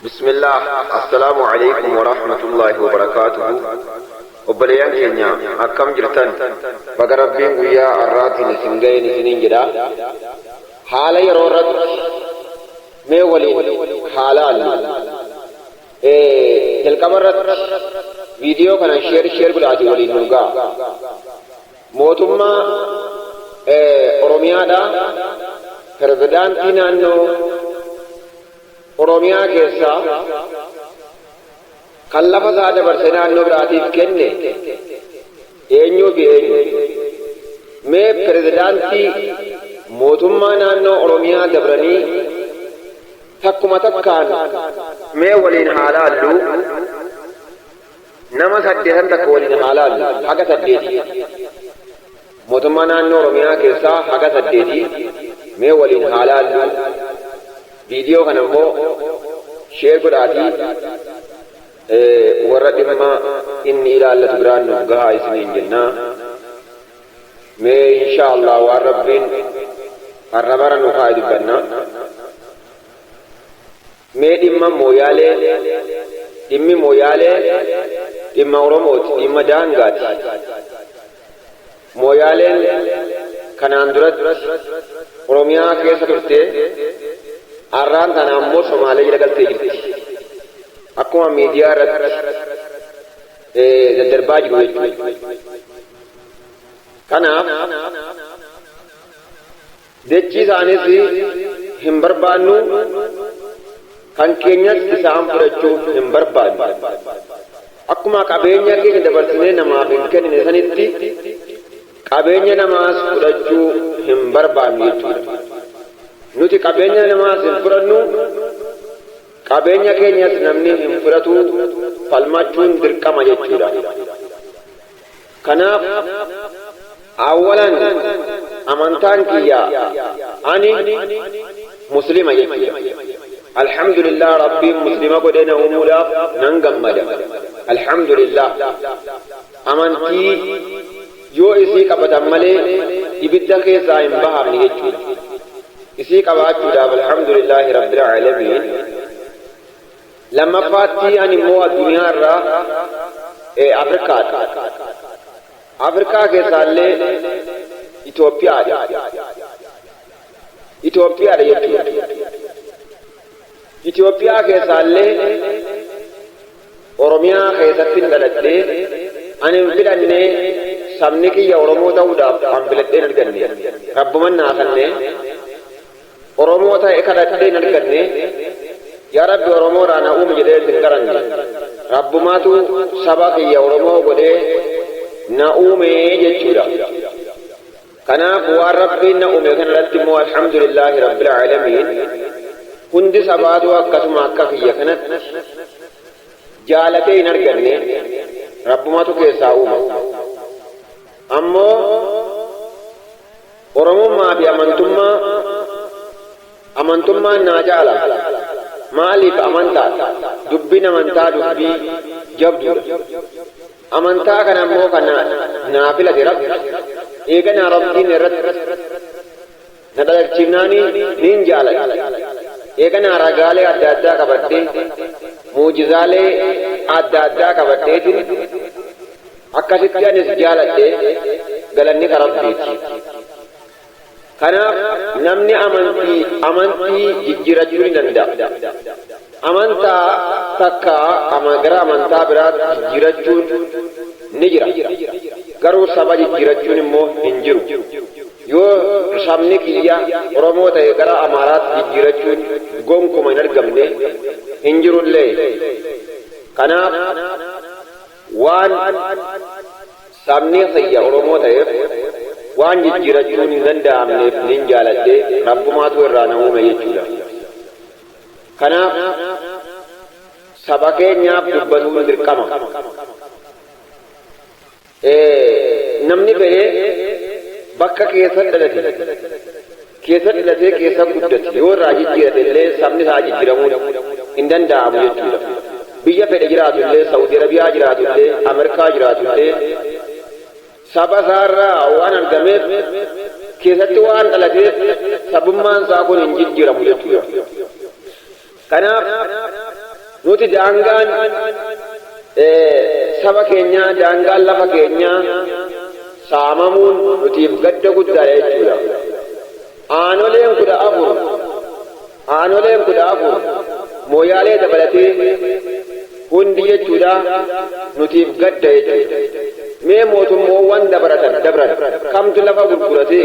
Bismillah, Assalaamu Aleykum Warahmatullaahi Wabarakaatuhu. Obboleeyyan keenya akkam jirtan? Baga Rabbiin guyyaa har'aatiin isin ga'een isiniin jedha. Haala yeroo irratti mee waliin haa laallu. Jalqaba irratti viidiyoo kana sheer sheer godhaatii waliin nu ga'a. Mootummaa Oromiyaadha. Pirezidaantii naannoo Oromiyaa keessaa kan lafa isaa dabarsee naannoo biraatiif kenne eenyuu fi eenyu? Mee pirezidaantii mootummaa naannoo Oromiyaa dabranii takkuma takkaan mee waliin haa laallu. Nama saddeetan takka waliin haa laallu haga saddeetii. Mootummaa naannoo Oromiyaa keessaa haga saddeetii mee waliin haa laallu. Viidiyoo kana immoo share godhaatii warra dhimma inni ilaallatu biraan nuuf gahaa isiniin jenna. Mee insha Allah waan Rabbiin arrabara nu kaa'e dubbanna. Mee dhimma Mooyaalee, dhimmi Mooyaalee dhimma Oromooti, dhimma daangaati. Mooyaaleen kanaan duratti Oromiyaa keessa turte, arraan tana ammoo Somaalee jala galtee jirti. Akkuma miidiyaa irratti daddarbaa jiru jechuudha. Kanaaf Dachii isaaniis hin barbaannu, kan keenyas isaan fudhachuu hin barbaannu. Akkuma qabeenya keenya dabarsinee namaaf hin kennine sanitti qabeenya namaas fudhachuu hin barbaannu jechuudha. Nuti qabeenya namaas hin fudhannu, qabeenya keenyas namni hin fudhatu falmachuun dirqama jechuudha. Kanaaf awwalan amantaan kiyya ani muslima jechuudha. Alhamdulillah Rabbiin muslima godhee na uumuudhaaf nan gammada. Alhamdulillah amantii yoo isii qabatan malee ibidda keessaa hin bahamne jechuudha. Isii qabaachuudhaaf alhamdulillahi rabbil aalamiin. Lammaffaatti ani immoo addunyaa irraa Afrikaadha. Afrikaa keessaallee Itoophiyaadha. Itoophiyaadha jechuudha. Itoophiyaa keessaallee Oromiyaa keessatti dhaladhee ani hin filannee sabni kiyya Oromoo ta'uudhaaf an filadhee hin arganne. Rabbuman naa kennee. Oromoo ta'e kadhadhee hin arganne. Yaa Rabbi Oromoodhaa na uumi jedhee hin kadhanne. Rabbumaatu saba kiyya Oromoo godhee na uume jechuudha. Kanaaf waan Rabbiin na uume kana irratti immoo alhamdulillaahi rabbil aalamiin hundi sabaatu akkasuma akka kiyya kanatti jaalatee hin arganne Rabbumatu keessaa uuma. Ammoo Oromummaa fi amantummaa amantummaan naa caala. Maaliif amantaadha? Dubbiin amantaa dubbii jabduudha. Amantaa kana immoo kan naa filate Rabbi. Eeganaa Rabbiin irratti na dhalachiifnaanii niin jaaladha. Eeganaa ragaalee adda addaa qabadhee muujizaalee adda addaa qabadheetiin Akkasitti anis jaaladhe galanni ka Rabbiiti. Kanaaf namni amantii amantii jijjiirachuu ni danda'a. Amantaa takka gara amantaa biraatti jijjiirachuun ni jira. Garuu saba jijjiirachuun immoo hin jiru. Yoo sabni kiyya Oromoo ta'e gara Amaaraatti jijjiirachuun gonkuma hin argamne hin jirullee. Kanaaf Waan sabni kiyya Oromoo ta'eef waan jijjiirachuun hin danda'amneef nin jaaladhe, Rabbumaatu irraa na uume jechuudha. Kanaaf saba keenyaaf dubbatuun dirqama. Namni fedhe bakka keessa dhalate keessa dhalatee keessa guddate yoo irraa jijjiirate illee sabni isaa jijjiiramuun hin danda'amu jechuudha. Biyya fedhe jiraatu illee Saudi Arabiyaa jiraatu illee Ameerikaa jiraatu illee saba isaarraa waan argameef keessatti waan dhalateef sabummaan isaa kun hin jijjiiramu jechuudha. Kanaaf Nuti daangaan saba keenyaa, daangaan lafa keenyaa saamamuun nutiif gadda guddaadha jechuudha. Aanoleen 14, aanoleen 14 Mooyaalee dabalatee hundi jechuudha nutiif gadda jechuudha. Mee mootummoowwan dabaratan dabran kamtu lafa gurgurate?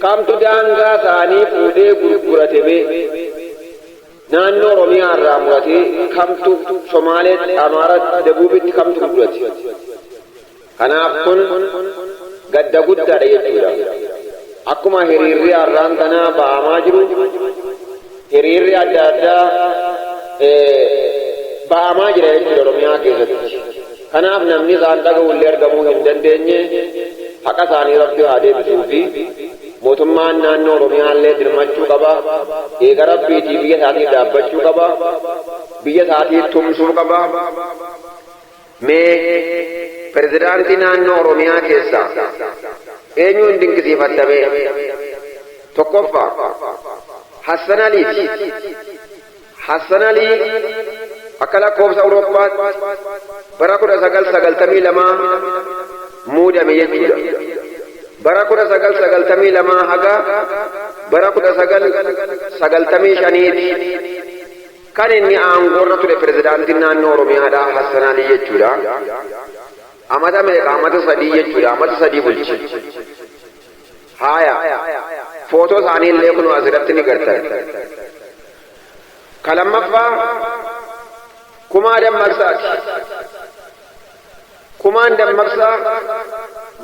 Kamtu daangaa isaanii fuudhee gurgurate mee? Naannoo Oromiyaa irraa muratee kamtu Somaaleetti, Amaaratti, Dabuubitti kamtu gurgurate? Kanaaf kun gadda guddaadha jechuudha. Akkuma hiriirri har'aan tanaa ba'amaa jiru, hiriirri adda addaa ba'amaa jira jechuudha Oromiyaa keessatti. Kanaaf namni isaan dhaga'u illee argamuu hin dandeenye. Haqa isaanii Rabbi haa deebisuu fi mootummaan naannoo Oromiyaa illee dirmachuu qaba. Eega Rabbiitii biyya isaatiif dhaabbachuu qaba. Biyya isaatii tumsuu qaba. Mee pirezidaantii naannoo Oromiyaa keessaa eenyuun dinqisiifattamee? Tokkoffaa Hassan Aliiti. Hassan Alii akka lakkoofsa Awurooppaatti bara 1992 muudame jechuudha. Bara 1992 haga bara 1995ti kan inni aangoorra ture pirezidaantiin naannoo Oromiyaadhaa Hassan Alii jechuudha. Amata meeqa? Amata 3 jechuudha. Amata 3 bulche. Haaya, footoo isaanii illee kun asirratti ni gartan. Ka lammaffaa Kumaa Dammaqsaati. Kumaan Dammaqsaa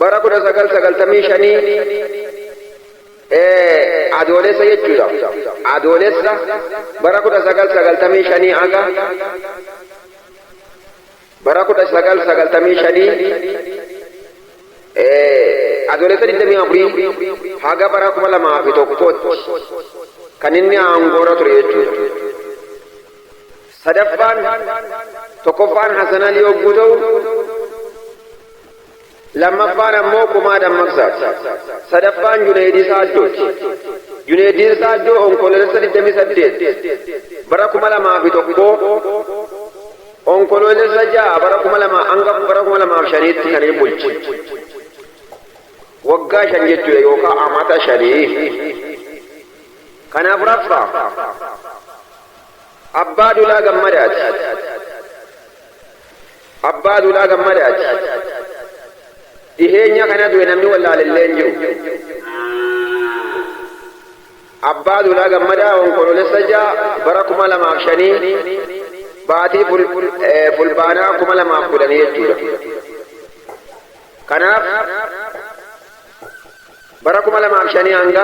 bara 1995 Adoolessa jechuudha. Adoolessa bara 1995 haga bara 1995 Adoolessa 24 haga bara 2001tti kan inni aangoorra ture jechuudha. Sadaffaan, tokkoffaan Hasan Alii yogguu ta'u, lammaffaan ammoo Kumaa Dammaqsaati. Sadaffaan Juneeydii Saaddooti. Juneeydiin Saaddoo Onkoloolessa 28 bara 2001 Onkoloolessa 6 bara 2000 hanga bara 2005tti kan inni bulche. Waggaa 5 jechuudha yookaan amata 5. Kan afuraffaa Abbaa Duulaa Gammadaati. Abbaa Duulaa Gammadaati. Dhiheenya kana du'e, namni wallaalellee hin jiru. Abbaa Duulaa Gammadaa Onkoloolessa 6 bara 2005, baatii Fulbaanaa 2010 jechuudha. Kanaaf bara 2005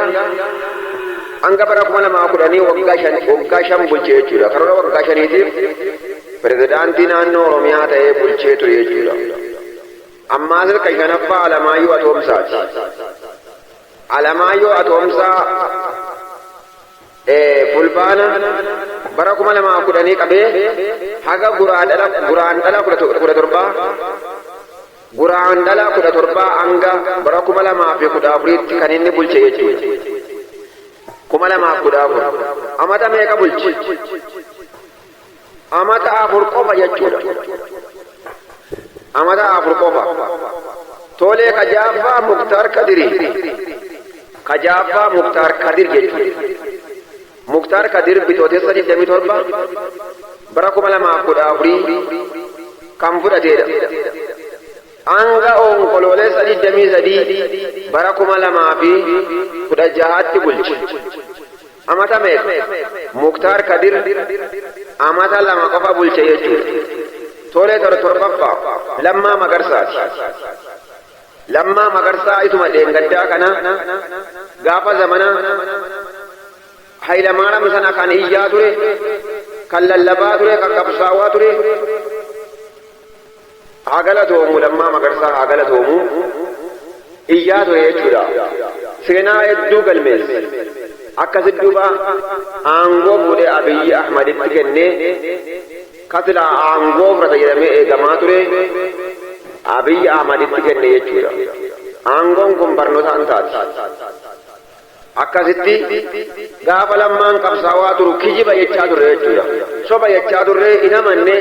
hanga bara 2010 waggaa 5 bulchee jechuudha. Karoora waggaa 5tiif pirezidaantii naannoo Oromiyaa ta'ee bulchee ture jechuudha. Ammaa silka shanaffaa Alamaayyoo Atoomsaati. Alamaayyoo Atoomsaa Fulbaana bara 2010 qabee haga Guraandhala 17, Guraandhala 17 hanga bara 2014tti kan inni bulche jechuudha. 2014 amata meeqa bulche? Amata 4 qofa jechuudha. Amata 4 qofa. Tolee, kajaaffaa Muktaar Kadiri. Kajaaffaa Muktaar Kadir jechuudha. Muktaar Kadir Bitootessa 27 bara 2014 kan fudhatedha. Hanga Onkoloolessa 23 bara 2016tti bulche. Amata meeqa? Muktaar Kadir amata 2 qofa bulche jechuudha. Tolee, torbaffaa Lammaa Magarsaati. Lammaa Magarsaa isuma dheengaddaa kana gaafa zamana Hayilamaariyaam sana kan iyyaa ture, kan lallabaa ture, kan qabsaawaa ture. Haa galatoomu, Lammaa Magarsaa haa galatoomu, iyyaa ture jechuudha. Seenaa hedduu galmeesse. Akkasit duuba aangoo fuudhee Abiyyi Ahmaditti kennee, kasilaa aangoo fudhata jedhamee eegamaa ture Abiyyi Ahmaditti kenne jechuudha. Aangoon kun barnootaan taati. Akkasitti gaafa Lammaan qabsaawaa turu kijiba jechaa turre jechuudha. Soba jechaa turre, hin amanne.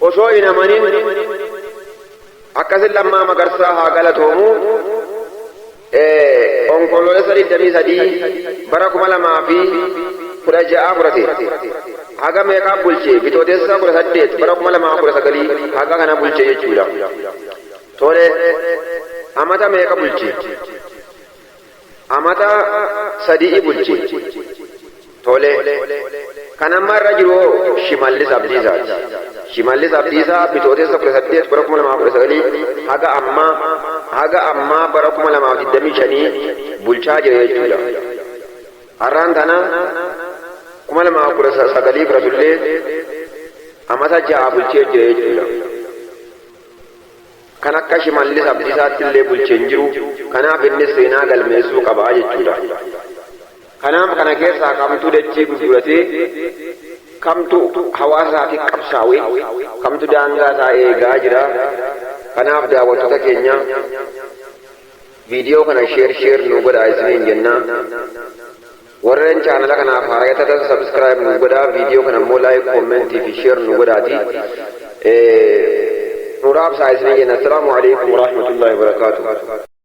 Osoo hin amanin akkasin Lammaa Magarsaa haa galatoomu. Onkoloolessa 23 bara 2016 fudhate. Haga meeqaa bulche? Bitootessa 18 bara 2019 haga kana bulche jechuudha. Tole, amata meeqa bulche? Amata 3 bulche. Tole, kan amma irra jiru Shimallis Abdiisaati. Shimallis Abdiisaa Bitootessa 18 bara 2019 haga ammaa bara 2025 bulchaa jira jechuudha. Har'aan tana 2019 fudhatullee amata 6 bulchee jira jechuudha. Kan akka Shimallis Abdiisaatti illee bulchee hin jiru. Kanaaf innis seenaa galmeessuu qabaa jechuudha. Kanaaf kana keessaa kamtu dachii gurguratee, kamtu hawaasa isaatiif qabsaawee, kamtu daangaa isaa eegaa jira? Kanaaf daawwattoota keenya, viidiyoo kana share share nu godhaa isiniin jenna. Warreen chaanala kanaaf haaraa taatan subscribe nu godhaa, viidiyoo kana immoo like, comment fi share nu godhaati. Nu raabsaa isiniin jenna. Assalaamu alaikum warahmatullahi wabarakaatuh.